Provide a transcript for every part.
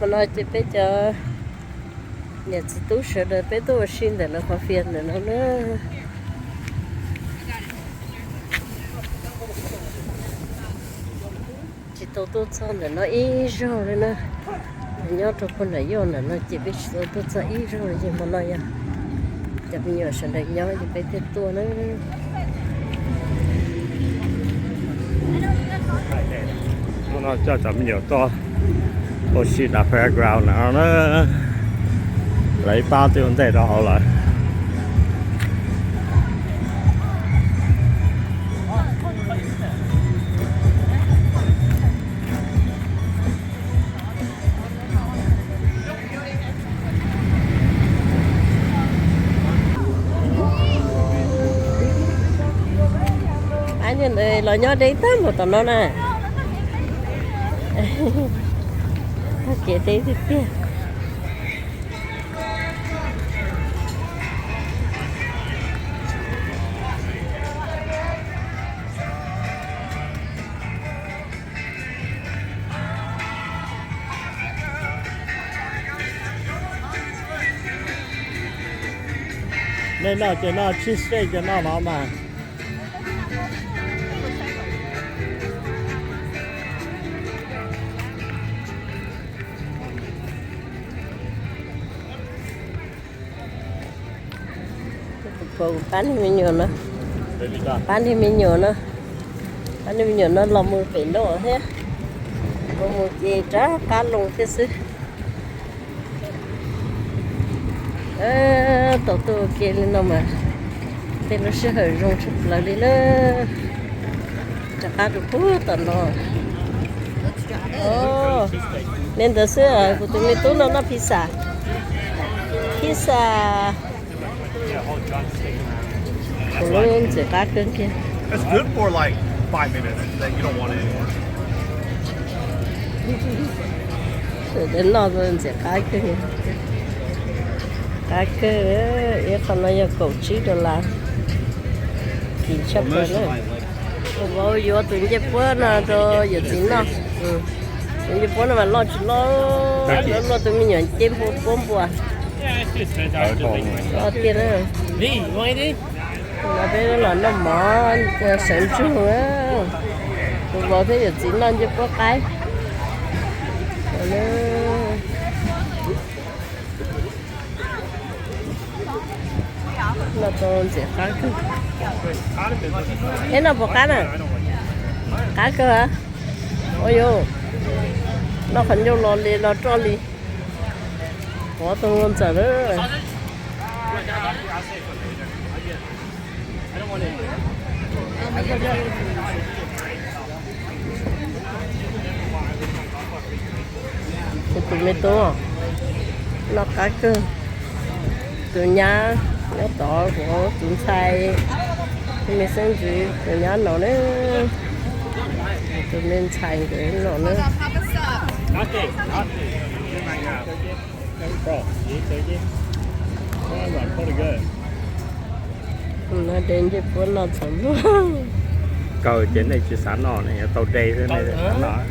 Hmo no ces peb cov niam txiv tub sawv daws peb tuaj ua si ntawm lawv qhov fias ntawm no na. Tsis tau tuaj txog ntawm no ib zaug li na. Nyob rau puag nram yoj ntawm no ces peb tsis tau tuaj txog ib zaug li, ces hmo no yog cov me nyuam sawv daws nyob ces peb thiaj tuaj na. Hnub no coj cov me nyuam tuaj ua si nram fairground no na. Lawv ib pab twb ua ntej rau hauv lawm. Pab niag ntawd los nyob deb tag npaum tom no na. Tag kev deb tiag tiag. Nej noj ces noj, cheesesteak ces noj no mas. Pab niag me nyuam no, pab niag me nyuam no, pab niag me nyuam no los mus pem no thiab, los mus ces rov qab los thiab xwb. Tau tuaj ua ke li no mas tej lub sij hawm zoo tshaj plaws li na. Rov qab rau puag tom no. Me ntawd xwb, kuv tus me tub no noj pizza. Pizza. Kuv lub ntxim qab kawg kiag. Sawv daws noj ntxim qab kawg. Qab kawg, ib qho no yog kaum tsib dollar. Kim tshaj plaws na. Kuv vauv yuav tus ncej puab no rau yawm txiv noj. Tus ncej puab no mas loj tsis loj, loj tus me nyuam ncej puab npua. Loj tiag na. Los peb los noj mov sawv ntsug na. Kuv vauv thiab yawm txiv noj ncej puab qaib. Noj tau ntxim qab kawg. Eb, noj puas qab na? Qab kawg. Ua yuav noj qhov ncauj los li los roj li. Pov tus ntxawm lawm. Kuv tus me tub noj qab kawg. Tus nyab nyob tod, kuv tus ntxhais, tus me xeeb ntxwv tus nyab no na. Tus me ntxhais nkawd no na. No de ncej puab no txog ntua. Kaw ces nej tsis xav noj ne, yuav tau de xwb ne, xav noj.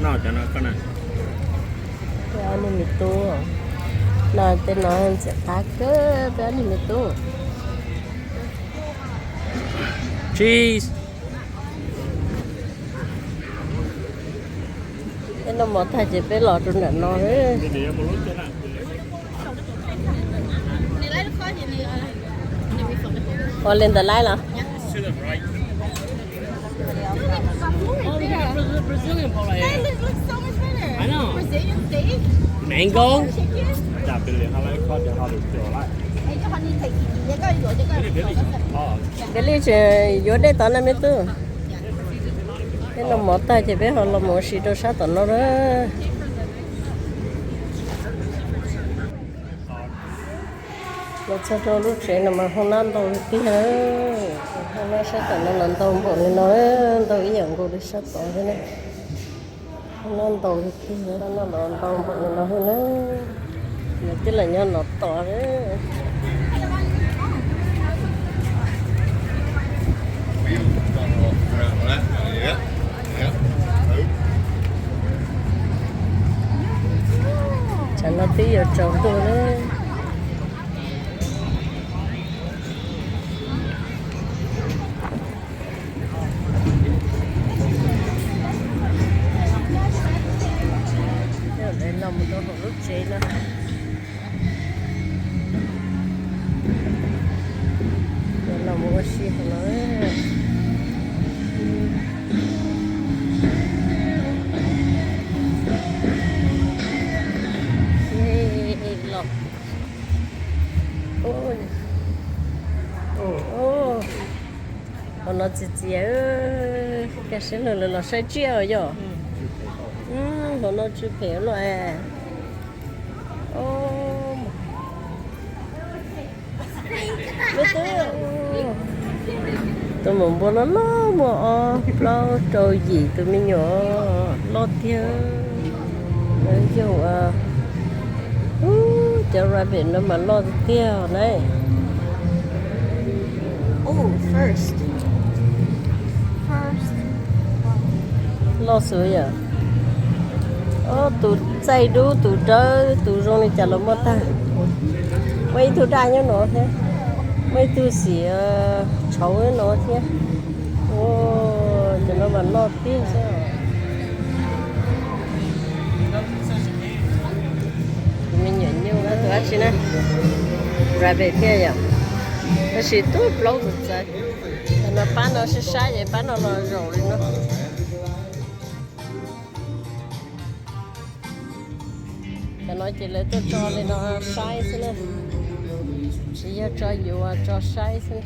Noj cov no koj na. Ob niag me tub, no tej no ntxim qab kawg, peb ob niag me tub. Cheese. Peb noj mov tag ces peb los rau nram no. Ua li ntawd laib los? Mango. Peb li tseem yuav dej tod na me tub. Peb noj mov tag ces peb ho los mus ua si rau sab tom no na. Los txog rau lub tsev no mas hoob nab ntau tiag. Hoob nab sab tom no los ntau npaum li no, ntau ib yam nkaus li sab tod thiab na. Hoob nab ntau tiag, no los ntau npaum li no thiab na. Nws twb los nyob no tos. Yep, yep. Yep. Si hauv no. Los. Hauv no txias txias, kaj siab lug lawv los saib tsiaj os yog. Hauv no tsw phem luaj. Me tub, tus maum npua loj loj muaj ob plaub rau yim tus me nyuam loj tiag. Lawv yog, cov rabbit no mas loj tiag tiag na. Loj xwb yom. Tus txaij dub, tus dawb, tus zoo li cas los muaj tag. Muaj ib tug daj nyob no thiab. Muaj ib tug xim tshauv no thiab. Cov no mas loj tiag xwb. Tus me nyuam nyuj tus dab tsi na, rabbit thiab yom. Tab sis tub plaub tus txawv. Cov no pab no saib saib ces pab no los zaum li no. Cov no ces lawv tuaj tso li no saib xwb na, tsis yog tso yuav, tso saib xwb.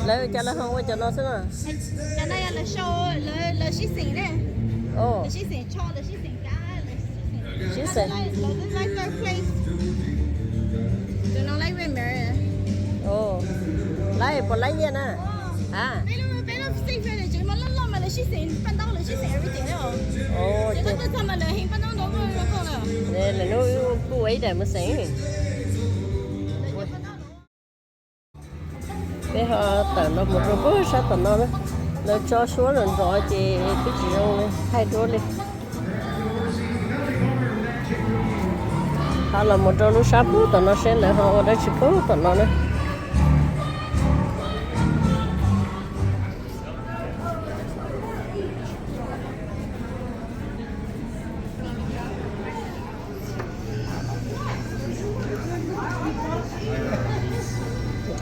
Lawv cas lawv ho ua cov no xwb na? Cov no yog lawv show lawv sib xeem ne. Lawv sib xeem tso, lawv sib xeem kab, lawv sib xeem. Sib xeem. Lawv twb laib third place. Tus no laib red mirror. Laib puas laib nyiaj na? Peb lub, peb lub sixth grade tseem muaj loj loj mas lawv sib xeem paj ntaub, lawv sib xeem everything na. Ces koj tuaj txog mas lawv heev paj ntaub ntau kawg lawm. Lawv hnub kuj ua ib daim mus xeem. Peb ho tawm los mus rau pem sab tom no na, lawv tso suab nrov nrov ces twb tsis zoo li, thaij duab li. Ho los mus rau lub sab pem tom no seb lawv ho ua dab tsi pem tom no na.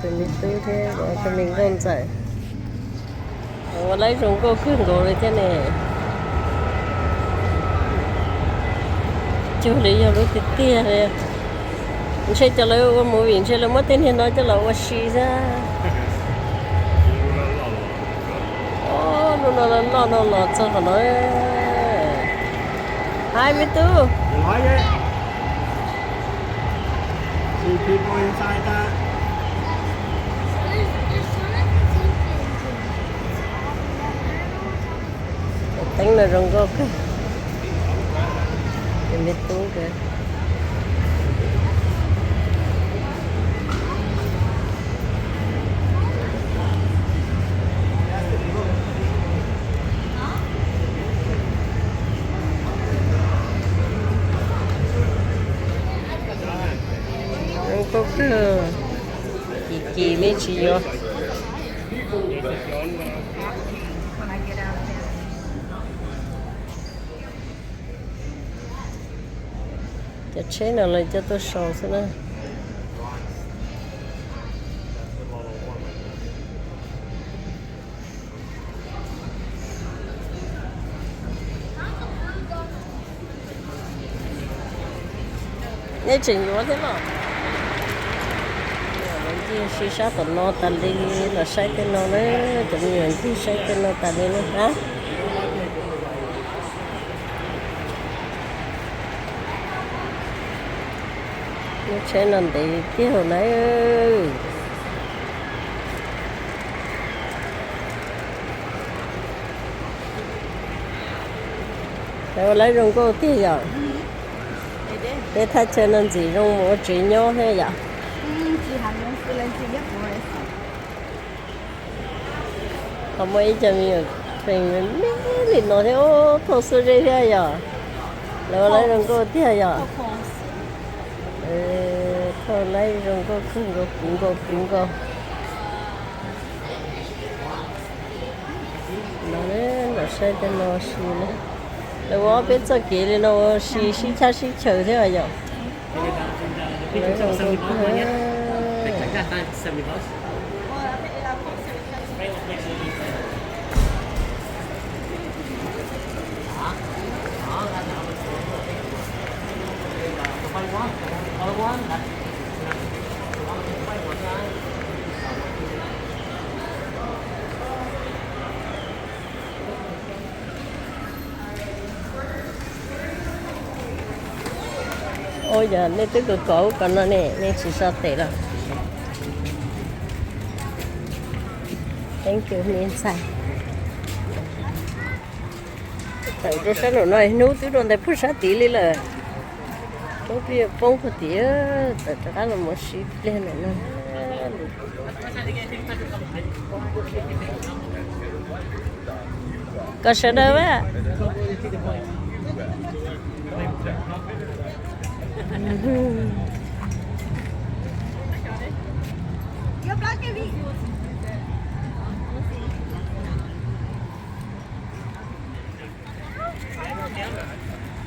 Tus me tub thiab tus me nkauj ntxawm ua laib zoo nkauj kawg nkaus li thiab ne. Cuag li yog lub tiag tiag li. Ntshe cov lawv ua movie ntshe lawv muab tej niag no coj los ua si xwb. Lub no loj no los txog qhov no. Hi me tub. Cov teeb no zoo nkauj kawg. Tus me tub kawg. Zoo nkauj kawg. Kim kim li tsis yuav. Cov tsheb no lawv coj tuaj sau xwb na. Nej tseem yuav thiab los? Lawv ncig si sab tom no tas li, los saib tej no na, cov me nyuam ncig saib tej no tas li na. Lub tsheb no ntev tiag na. Ua laib zoo nkauj tiag yom. Peb thaj chaw no ntxim zoo mus ua tsev nyob thiab yom. Ho muaj ib co me nyuam feem me li no thiab, thauj xub zeb thiab yom. Lawv ua laib zoo nkauj tiag yom. Thauj laib zoo nkauj kawg nkaus, puv nkaus puv nkaus. No, los saib tej no si na. Lawv ua ob peb txoj kev li no ua si sib chab sib chaws thiab yom. Ua yog nej twb kawm kov kom no ne, nej tsis so tes los. Thank you, me ntxhais. Tawm rau sab nraum no, hnub twb dua ntais puag sab tid li lawm. Hnub twb yuav poob puag tid, tawm rov qab los mus sib pliag ntawm no. Kom sawv daws a.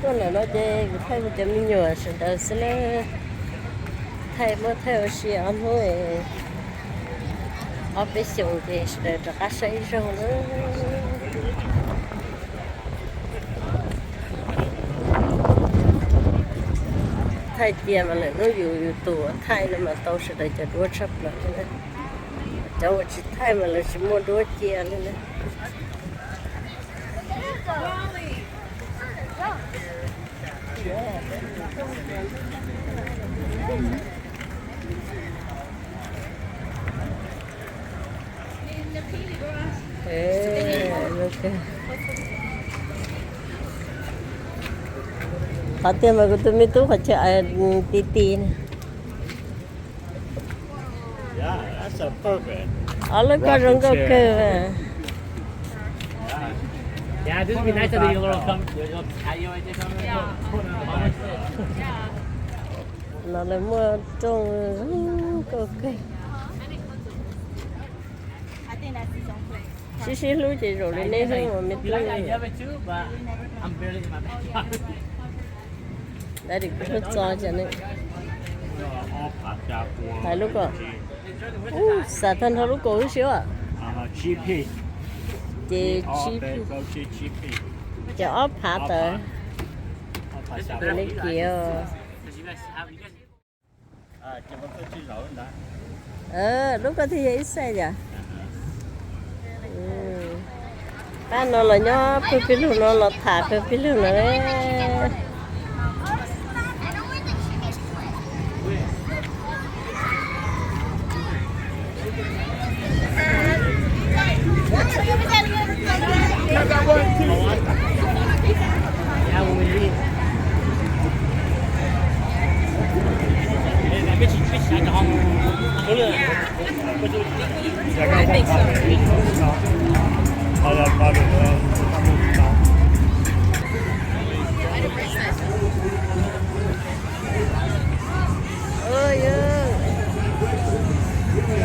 Tuaj ntawm no ces kuv thaij kuv cov me nyuam sawv daws xwb na. Thaij muab thaij ua si ob hnub, ob peb xyoos ces sawv daws rov qab saib ib zaug na. Thaij cia mas lawm hnub yus yus tus thaij no mas tau sawv daws cov duab tshaj plaws li na. Cov uas tsis thaij mas lawv tsis muaj duab cia li na. Qhov tiag mas kuv tus me tub qhov chaw ti ti. Ob lub ko zoo nkauj kawg. Los lawv muaj rooj zoo nkauj kawg. Sib sib hlub ces zaum li nej hlub mas me tub. Daddy kuv tso cas ne. Hais lub ko. Ub, xam tag nrho lub kaus lub siab. Ces tsib, ces ob phav tawm. Li kiag. Lub ko thiaj yog ib xaij yom. Pab no los nyob pawg pib lug no los tham pawg pib lug no.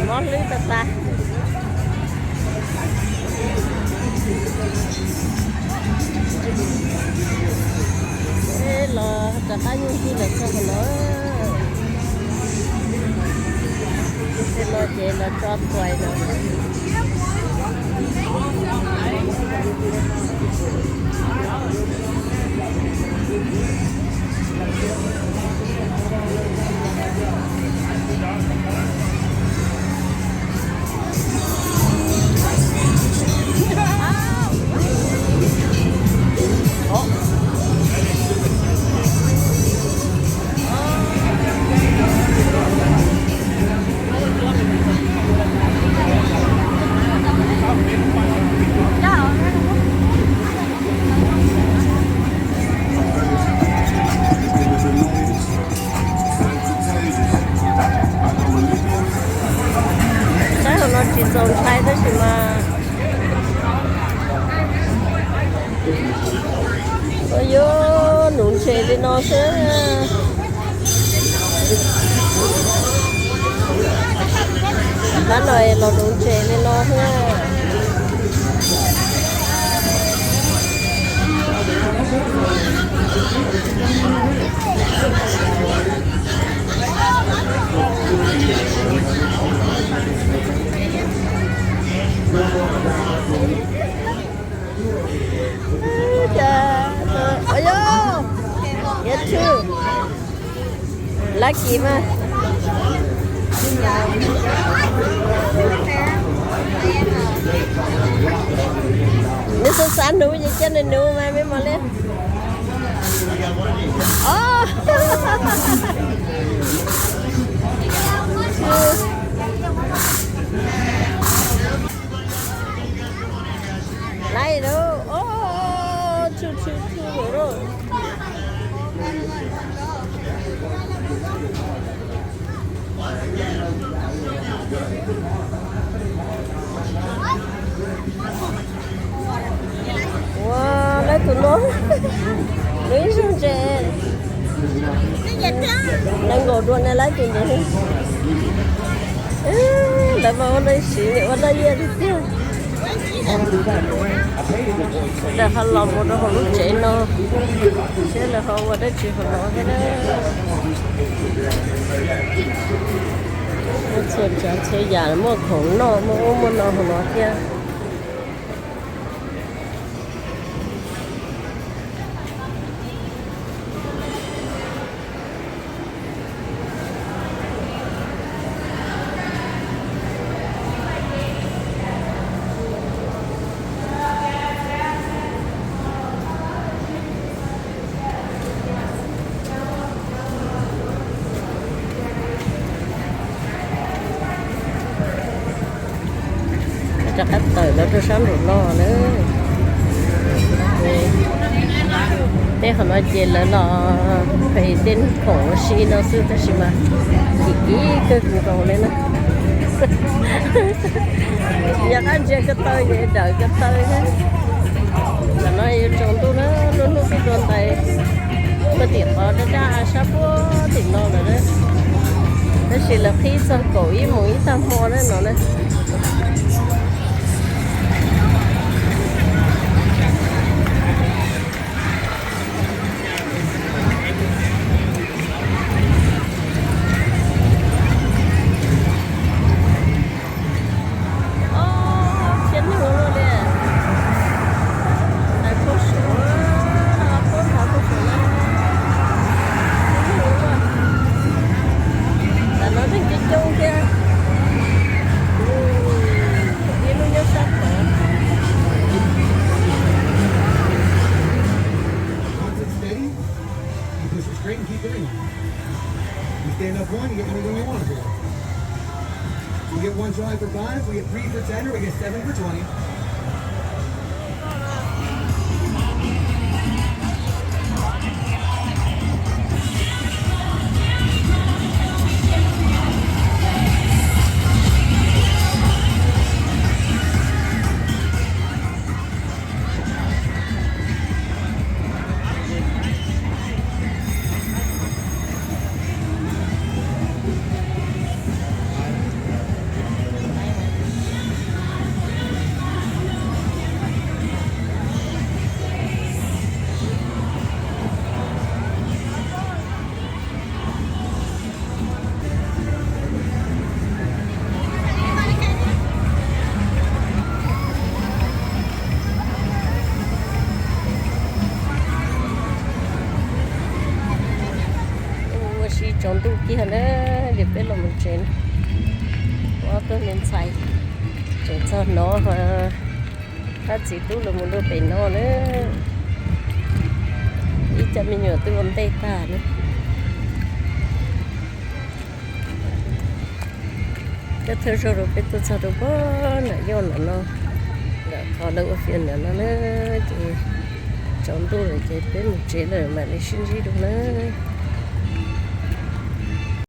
Mob hlwb tag tag. Los rov qab yeej tig los txog hauv no. Tej no ces los tso tuais no. Saib hauv no tsis txaus ntshai tab sis mas yuav nuv ntses li no xwb. Pab no los nuv ntses li no xwb. Ôi dồi, ôi dồi. Get two. Lucky mas. Nws xav xav nuv ces cia nws nuv mas me mos li. Oh. Laij lauj, o, tsw tsw tsw lauj. Ua, lawv tus no, nws ib zaug ntses nees nkaum dua na lawv tus ntawd. Lawv mas ua dab tsi ua dab tsi tiag. Lawv ho los mus rau hauv lub tsev no, seb lawv ho ua dab tsi hauv no thiab na. Muaj txhua tsav txhua yam, muaj khoom noj, muaj ub muaj no hauv no thiab. Rov qab tawm los rau sab nraum no na. Tej qhov no ces lawv los phem tej khoom ua si no xwb tab sis mas kim kim kawg nkaus li na. Yog qab ntsia ko taw ces dawm ko taw thiab. Tam no yuav tsaus ntuj na, lub hnub twb dua ntais puag tim qhov daj daj sab puag tim no lawm na. Tab sis lawv qhib txog kaum ib moos ib tag hmo na no na. Ob, txhiab neeg ua luaj li. Ntawd khuab suav, khuab ntawd khuab suav na. Tam no neeg coob coob thiab. Ib lub nyob sab tod. Once it's steady, you push it straight and keep going. You stand up one, you get anything you want to do. We get one try for five, we get three for ten, or we get seven for twenty. Ua si tsaus ntuj kiag na, ces peb los mus tsev na. Ob tug me ntxhais tseem txog no, pab txiv tub los mus dua pem no na. Ib co me nyuam twb ua ntej tag na. Coj thawj zaug rau peb tuaj txog rau pem nram yoj nram no, nram qhov lawv ua fias nram no na, ces tsaus ntuj lawm ces peb mus tsev lawm mam li sib ntsib dua na.